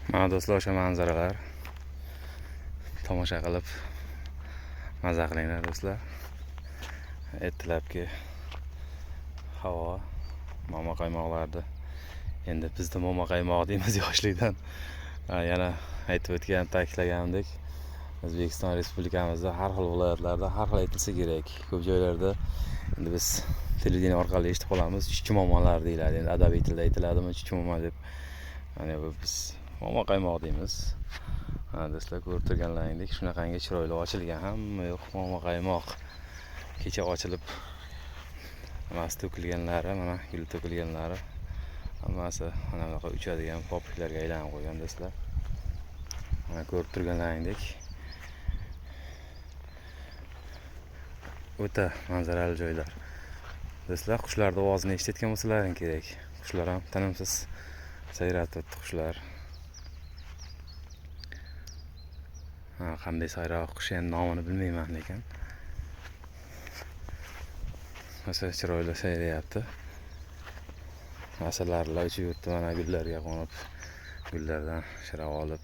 Mana do'stlar, o'sha manzaralar. Tomosha qilib maza qilinglar do'stlar. Ertalabki havo, momaqaymoqlarni, endi bizda momaqaymoq deymiz yoshlikdan. Yana aytib o'tgan, ta'kidlaganimdek, O'zbekiston Respublikamizda har xil viloyatlarda har xil aytilsa kerak. Ko'p joylarda endi biz televideniye orqali eshitib qolamiz, chuchchi momolar deyiladi. Endi adabiy tilda aytiladimi chuchchi momo deb. Mana bu biz momaqaymoq deymiz. Mana do'stlar, ko'rib turganlaringdek shunaqangi chiroyli ochilgan, hamma yoq momaqaymoq. Kecha ochilib hammasi to'kilganlari, mana gul to'kilganlari hammasi mana bunaqa uchadigan popuklarga aylanib qo'ygan do'stlar. Mana ko'rib turganlaringdek o'ta manzarali joylar. Do'stlar, qushlarning ovozini eshitayotgan bo'lsalaring kerak. Qushlar ham tinimsiz sayrab turibdi qushlar. Ha, qanday sayroq qush endi nomini bilmayman lekin. Rosa chiroyli sayrayapti. Asalarilar uchib yuribdi mana gullarga qo'nib, gullardan shira olib.